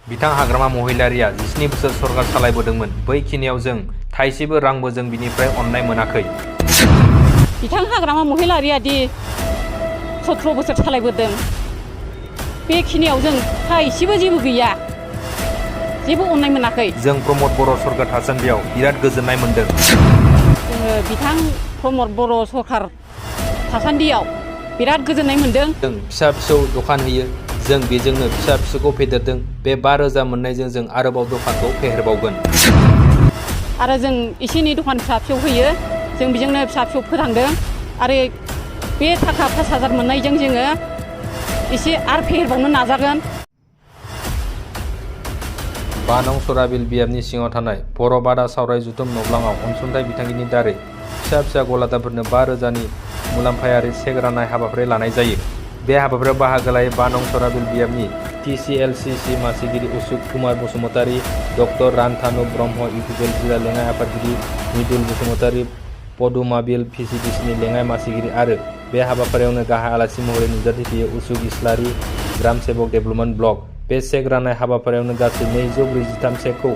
बिथां हाग्रामा महिलारिया 17 बोसोर सरकार सालायबोदोंमोन। बैखिनियाव जों थाइसेबो रांबो जों बिनिफ्राय अननाय मोनाखै। बिथां हाग्रामा महिलारिया दि 17 बोसोर सालायबोदों बेखिनियाव जों थाइसेबो जेबो गैया, जेबो अननाय मोनाखै। जों प्रमद बर' सरकार थासान्दियाव बिराद गोजोननाय मोनदों। जोङो बिथां प्रमद बर' सरकार थासान्दियाव बिराद गोजोननाय मोनदों। जों फिसा फिसौ दखान होयो, जों बेजोंनो फिसा फिसौखौ फेदेरदों। बे 5,000 मोननायजों जों आरोबाव दखानखौ फेहेरबावगोन। आरो जों एसे एनै दखान फिसा फिसौ होयो, जों बेजोंनो फिसा फिसौ फोथांदों। आरो बे थाखा 5,000 मोननायजों जोङो एसे आरो फेहेरबावनो नाजागोन। 5 नं सराबिल बियाबनि सिङाव थानाय बर' बादा सावराय जुथुम नब्लाङाव अनसुंथाइ बिथांखिनि दारै फिसा फिसा गलादारफोरनो 5,000नि मुलाम्फायारि चेक राननाय हाबाफारि लानाय जायो। बे हाबाफारियाव बाहागो लायो 5 नं सराबिल बियाबनि TCLCC मासिगिरि उसुक कुमार बसुमतारी, डक्टर रानथानु ब्रह्म इउपिपिएल जिल्ला लेङाइ आफादगिरि मिदुल बसुमतारी, पदुमाबिल PCDCनि लेङाइ मासिगिरि आरो बे हाबाफारियावनो गाहाय आलासि महरै नुजाथिफैयो उसुक इस्लारि ग्राम सेबक डेभेलपमेन्ट ब्लक। बे चेक राननाय हाबाफारियावनो गासै 243 चेकखौ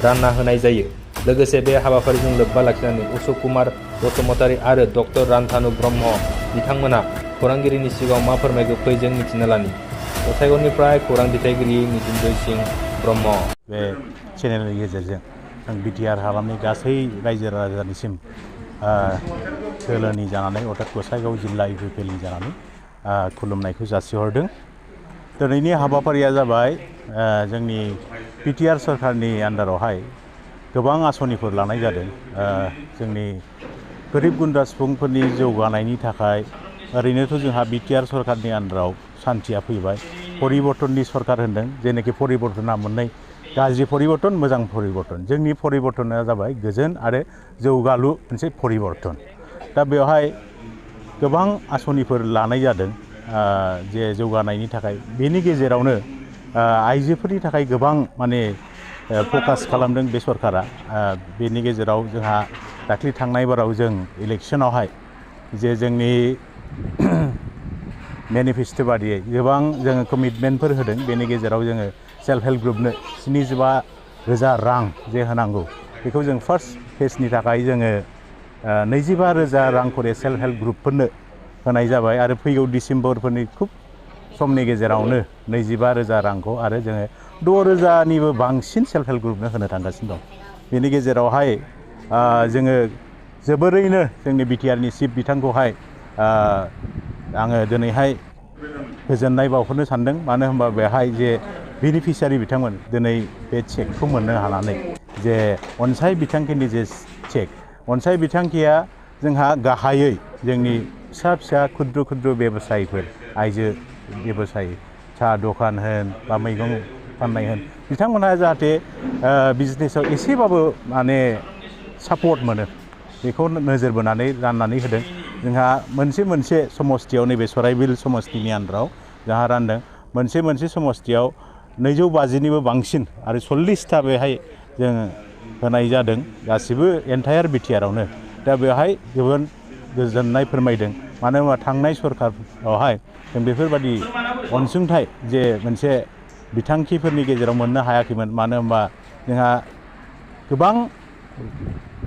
रानना होनाय जायो। लोगोसे बे हाबाफारिजों लोब्बा लाखिनानै उसुक कुमार बसुमतारी आरो डक्टर रानथानु ब्रह्म बिथांमोना खौरांगिरिनि सिगाङाव मा फोरमायखो फै जों मिथिना लानि। गसाइगावनिफ्राय खौरां दैथायगिरि नितिनजय सिंह ब्रह्म। बे चेनेलनि गेजेरजों जों बिटिआर हालामनि गासै रायजो राजानिसिम सोलोनि जानानै अर्थात गसाइगाव जिल्ला इउपिपिएलनि जानानै खुलुमनायखौ जासिहरदों। दिनैनि हाबाफारिया जाबाय जोंनि बिटिआर सरकारनि आन्दारावहाय गोबां आसनिफोर लानाय जादों। जोंनि गोरिब गुन्द्रा सुबुंफोरनि जौगानायनि थाखाय ओरैनोथ' जोंहा बिटिआर सरकारनि आन्दाराव सान्थिया फैबाय। परिबर्तननि सरकार होनदों, जेनाखि परिबर्तना मोननै, गाज्रि परिबर्तन, मोजां परिबर्तन। जोंनि परिबर्तना जाबाय गोजोन आरो जौगालु मोनसे परिबर्तन। दा बेवहाय गोबां आसनिफोर लानाय जादों जे जौगानायनि थाखाय। बेनि गेजेरावनो आइजोफोरनि थाखाय गोबां माने फकास खालामदों बे सरकारा। बेनि गेजेराव जोंहा दाख्लै थांनाय बाराव जों इलेक्सनावहाय जे जोंनि मेनिफेस्टो बादियै गोबां जोङो कमिटमेन्टफोर होदों। बेनि गेजेराव जोङो सेल्फ हेल्प ग्रुपनो 75,000 रां जे होनांगौ, बेखौ जों फार्स्ट फेजनि थाखाय जोङो 25,000 रां खरे सेल्फ हेल्प ग्रुपफोरनो होनाय जाबाय। आरो फैगौ डिसेम्बरफोरनि खुब समनि गेजेरावनो 25,000 रांखौ आरो जोङो 6,000निबो बांसिन सेल्फ हेल्प ग्रुपनो होनो थांगासिनो दं। बेनि गेजेरावहाय जोङो जोबोरैनो जोंनि बिटिआरनि चिफ बिथांखौहाय आङो दिनैहाय गोजोननाय बावहरनो सानदों। मानो होनबा बेहाय जे बेनिफिसियारि बिथांमोन दिनै बे चेकखौ मोननो हानानै, जे अनसाय बिथांखिनि जे चेक, अनसाय बिथांखिया जोंहा गाहायै जोंनि फिसा फिसा खुद्रु खुद्रु बेबसायिफोर, आइजो बेबसायि, साहा दखान होन बा मैगं फाननाय होन, बिथांमोनहा जाहाथे बिजनेसाव एसेबाबो माने सापर्ट मोनो, बेखौ नोजोर बोनानै राननानै होदों। जोंहा मोनसे समस्तियाव नैबे सराइबिल समस्तिनि आन्दाराव जोंहा रानदों। मोनसे समस्तियाव 250निबो बांसिन आरो 40टा बेहाय जों होनाय जादों, गासिबो एन्टायार बिटिआरावनो। दा बेवहाय जोबोद गोजोननाय फोरमायदों। मानो होनबा थांनाय सरकारावहाय जों बेफोरबायदि अनसुंथाइ जे मोनसे बिथांखिफोरनि गेजेराव मोननो हायाखैमोन। मानो होनबा जोंहा गोबां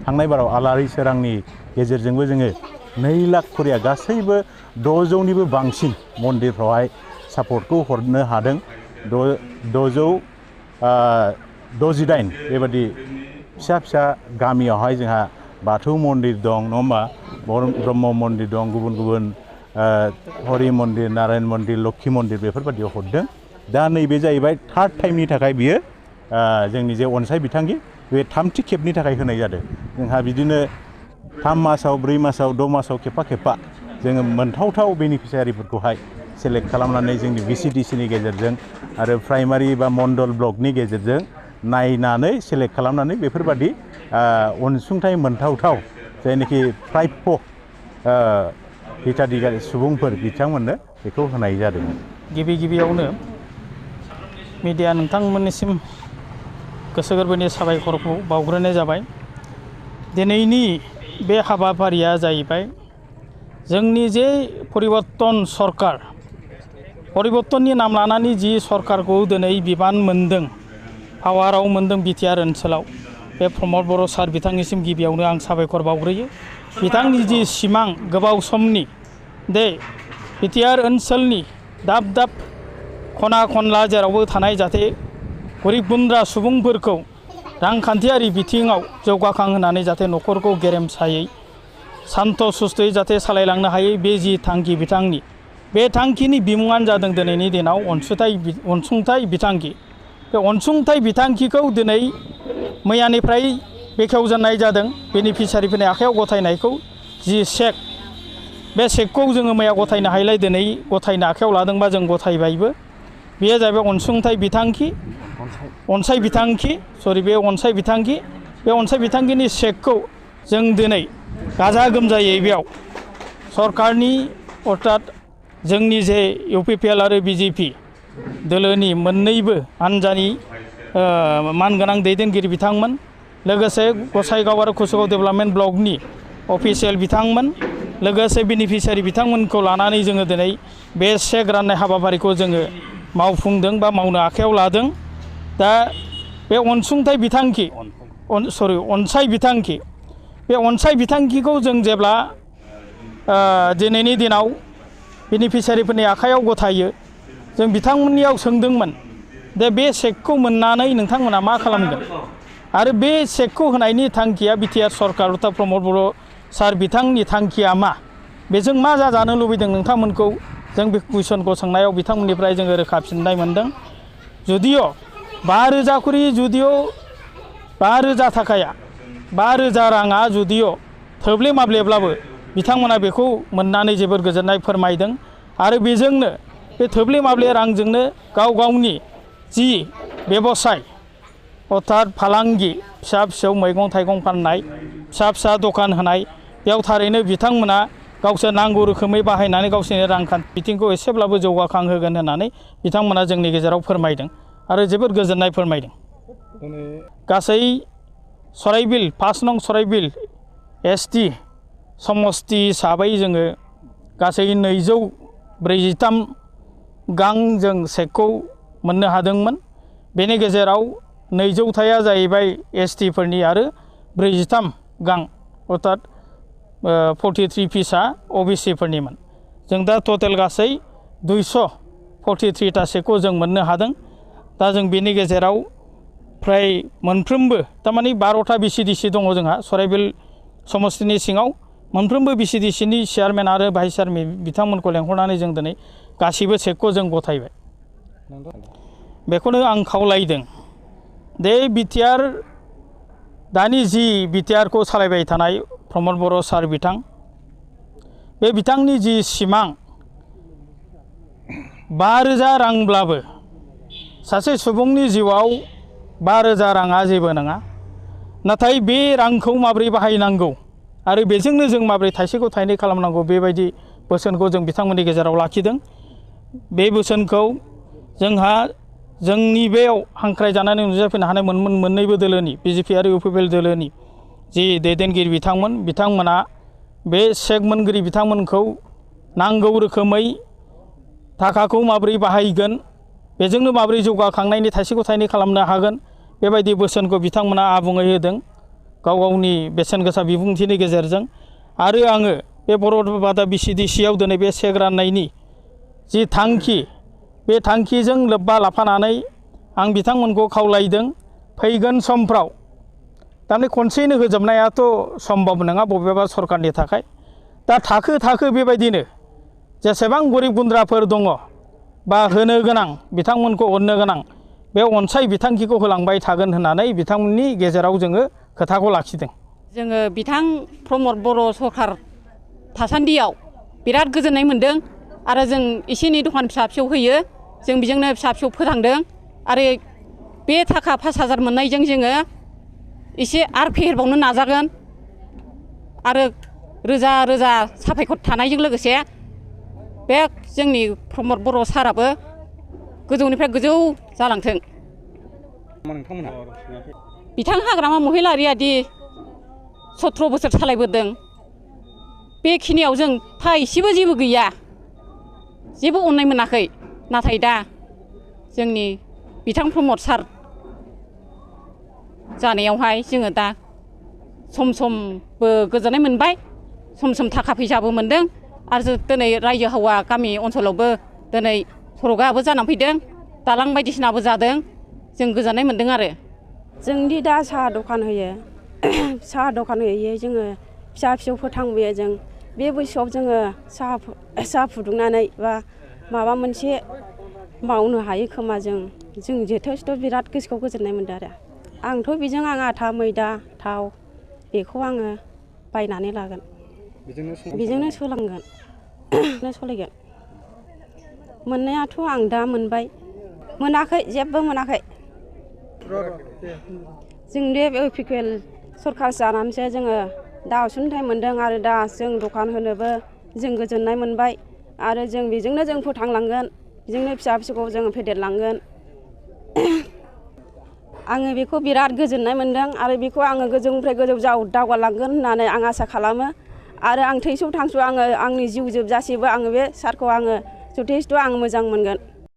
थांनाय बाराव आलारि सोरांनि गेजेरजोंबो जोङो 2 लाख खरिया गासैबो 600निबो बांसिन मन्दिरफ्रावहाय सापर्टखौ हरनो हादों। 668 बेबादि फिसा फिसा गामियावहाय जोंहा बाथौ मन्दिर दं, नङा होमबा, ब्रह्म मन्दिर दं, गुबुन गुबुन हरि मन्दिर, नारायण मन्दिर, लक्षि मन्दिर, बेफोरबायदियाव हरदों। दा नैबे जाहैबाय थार्ड टाइमनि थाखाय बियो जोंनि जे अनसाय बिथांखि, बे 3थि खेबनि थाखाय होनाय जादों। जोंहा बिदिनो 3 मासाव, 4 मासाव, 6 मासाव खेबफा जोङो मोनथावथाव बेनिफिसियारिफोरखौहाय सेलेक्ट खालामनानै जोंनि VCDCनि गेजेरजों आरो प्राइमारि बा मण्डल ब्लकनि गेजेरजों नायनानै सेलेक्ट खालामनानै बेफोरबादि अनसुंथाइ मोनथावथाव जायनाखि प्राप्य हिताधिकारि सुबुंफोर बिथांमोननो बेखौ होनाय जादों। गिबियावनो मिडिया नोंथांमोननिसिम गोसो गोरबोनि साबायखरखौ बावग्रोनाय जाबाय। दिनैनि बे हाबाफारिया जाहैबाय जोंनि जे परिबर्तन सरकार, परिबर्तननि नाम लानानै जि सरकारखौ दिनै बिबान मोनदों, पावाराव मोनदों बिटिआर ओनसोलाव बे प्रमद बर' सार बिथांनिसिम गिबियावनो आं साबायखर बावग्रोयो। बिथांनि जि सिमां गोबाव समनि दे बिटिआर ओनसोलनि दाब दाब खना खनला जेरावबो थानाय जाहाथे गरिब गुन्द्रा सुबुंफोरखौ रांखान्थियारि बिथिङाव जौगाखांहोनानै जाहाथे न'खरखौ गेरेमसायै सान्त सुस्थयै जाहाथे सालायलांनो हायो बे जि थांखि बिथांनि बे थांखिनि बिमुङानो जादों दिनैनि दिनाव अनसुंथाइ बिथांखि। बे अनसुंथाइ बिथांखिखौ दिनै मैयानिफ्राय बेखेवजेननाय जादों। बेनिफिसियारिफोरनि आखायाव गथायनायखौ जि चेक बे चेकखौ जोङो मैया गथायनो हायलाय दिनै गथायनो आखायाव लादोंबा जों गथायबायबो। बेयो जाहैबाय अनसुंथाइ बिथांखि अनसाय बिथांखि बे अनसाय बिथांखिनि चेकखौ जों दिनै गाजा गोमजायै बेयाव सरकारनि अर्थात जोंनि जे इउपिपिएल आरो बिजेपि दोलोनि मोननैबो हान्जानि मानगोनां दैदेनगिरि बिथांमोन, लोगोसे गसाइगाव आरो कुसुगाव डेभेलपमेन्ट ब्लकनि अफिसियेल बिथांमोन, लोगोसे बेनिफिसियारि बिथांमोनखौ लानानै जोङो दिनै बे चेक राननाय हाबाफारिखौ जोङो मावफुंदों बा मावनो आखायाव लादों। दा बे अनसाय बिथांखि बे अनसाय बिथांखिखौ जों जेब्ला दिनैनि दिनाव बेनिफिसियारिफोरनि आखायाव गथायो जों बिथांमोननियाव सोंदोंमोन दे बे चेकखौ मोननानै नोंथांमोना मा खालामगोन आरो बे चेकखौ होनायनि थांखिया बिटिआर सरकार अर्थात प्रमद बर' सार बिथांनि थांखिया मा, बेजों मा जाजानो लुबैदों नोंथांमोनखौ जों बे कुइसनखौ सोंनायाव बिथांमोननिफ्राय जोङो रोखा फिननाय मोनदों। जुदिअ 5,000 खरि जुदिअ 5,000 थाखाया 5,000 राङा जुदिअ थोब्ले माब्लेब्लाबो बिथांमोना बेखौ मोननानै जोबोर गोजोननाय फोरमायदों आरो बेजोंनो बे थोब्ले माब्ले रांजोंनो गाव गावनि जि बेबसाय अर्थात फालांगि फिसा फिसौ मैगं थाइगं फाननाय फिसा दखान होनाय बेयाव थारैनो बिथांमोना गावसोर नांगौ रोखोमै बाहायनानै गावसोरनि रांखान्थि बिथिंखौ एसेब्लाबो जौगाखांहोगोन होननानै बिथांमोना जोंनि गेजेराव फोरमायदों आरो जोबोर गोजोननाय फोरमायदों। गासै सराइबिल 5 नं सराइबिल एसटि समस्ति हिसाबै जोङो गासै 243 गां जों चेकखौ मोननो हादोंमोन। बेनि गेजेराव 200थाया जाहैबाय एसटिफोरनि आरो 43 गां अर्थात 43 पिसआ अबिसिफोरनिमोन। जों दा टटेल गासै 243टा चेकखौ जों मोननो हादों। दा जों बेनि गेजेराव फ्राय मोनफ्रोमबो थारमाने 12टा बिसिडिसि दङ जोंहा सराइबिल समस्तिनि सिङाव। मोनफ्रोमबो बिसिडिसिनि चेयारमेन आरो भाइस चेयारमेन बिथांमोनखौ लेंहरनानै जों दिनै गासिबो चेकखौ जों गथायबाय। बेखौनो आं खावलायदों दे बिटिआर दानि जि बिटिआरखौ सालायबाय थानाय प्रमद बर' सार बिथां, बे बिथांनि जि सिमां 5,000 रांब्लाबो सासे सुबुंनि जिउआव 5,000 राङा जेबो नङा, नाथाय बे रांखौ माबोरै बाहायनांगौ आरो बेजोंनो जों माबोरै थाइसेखौ थाइनै खालामनांगौ बेबायदि बोसोनखौ जों बिथांमोननि गेजेराव लाखिदों। बे बोसोनखौ जोंहा जोंनि बेयाव हांख्रायजानानै नुजाफैनो हानाय मोननैबो दोलोनि बिजेपि आरो इउपिपिएल दोलोनि जि दैदेनगिरि बिथांमोना बे चेक मोनगिरि बिथांमोनखौ नांगौ रोखोमै थाखाखौ माबोरै बाहायगोन, बेजोंनो माबोरै जौगाखांनायनि थाइसेखौ थाइनै खालामनो हागोन बेबायदि बोसोनखौ बिथांमोना आबुङै होदों गाव गावनि बेसेन गोसा बिबुंथिनि गेजेरजों। आरो आङो बे बर'बादा बिसिडिसिआव दिनै बे चेक राननायनि जि थांखि बे थांखिजों लोब्बा लाफानानै आं बिथांमोनखौ खावलायदों फैगोन समफ्राव थारमाने खनसेयैनो होजोबनायाथ' सम्भब नङा बबेबा सरकारनि थाखाय। दा थाखो थाखो बेबायदिनो जेसेबां गरिब गुन्द्राफोर दङ बा होनो गोनां बिथांमोनखौ अननो गोनां बे अनसाय बिथांखिखौ होलांबाय थागोन होननानै बिथांमोननि गेजेराव जोङो खोथाखौ लाखिदों। जोङो बिथां प्रमद बर' सरकार थासान्दियाव बिराद गोजोननाय मोन्दों आरो जों एसे एनै दखान फिसा फिसौ होयो, जों बेजोंनो फिसा फिसौ फोथांदों आरो बे थाखा 5,000 मोननायजों जोङो एसे आरो फेहेरबावनो नाजागोन आरो रोजा रोजा साबायखर थानायजों लोगोसे बे जोंनि प्रमद बर' साराबो गोजौनिफ्राय गोजौ जालांथों। बिथां हाग्रामा महिलारिया दि 17 बोसोर सालायबोदों बेखिनियाव जों एसेबो जेबो गैया, जेबो अननाय मोनाखै। नाथाय दा जोंनि बिथां प्रमद सार जानायावहाय जोङो दा सम समबो गोजोननाय मोनबाय, सम सम थाखा फैसाबो मोनदों आरो दिनै रायजो हौवा गामि ओनसोलावबो दिनै सरगआबो जानानै फैदों, दालां बायदिसिनाबो जादों, जों गोजोननाय मोनदों आरो। जोंदि दा साहा दखान होयो साहा दखान होयै जोङो फिसा फिसौ फोथांबोयो। जों बे बैसोआव जोङो साहा फुदुंनानै बा माबा मोनसे मावनो हायो खोमा, जों जथेस्थ' बिराद गोसोखौ गोजोननाय मोनदों आरो। आंथ' बेजों आटा मैदा थाव बेखौ आङो बायनानै लागोन, बेजोंनो सोलांगोन सोलिगोन। मोननायाथ' आं दा मोनबाय, मोनाखै जेबो मोनाखै। जों बे इउपिपिएल सरकार जानानैसो जोङो दा अनसुंथाइ मोनदों आरो दा जों दखान होनोबो जों गोजोननाय मोनबाय आरो जों बेजोंनो जों फोथांलांगोन, बेजोंनो फिसा फिसौखौ जों फेदेरलांगोन। आङो बेखौ बिराद गोजोननाय मोनदों आरो बेखौ आङो गोजौनिफ्राय गोजौ दावगालांगोन होननानै आं आसा खालामो आरो आं थैस' थांस' आङो आंनि जिउ जोबजासेबो आङो बे सारखौ आङो जथेस्थ' आं मोजां मोनगोन।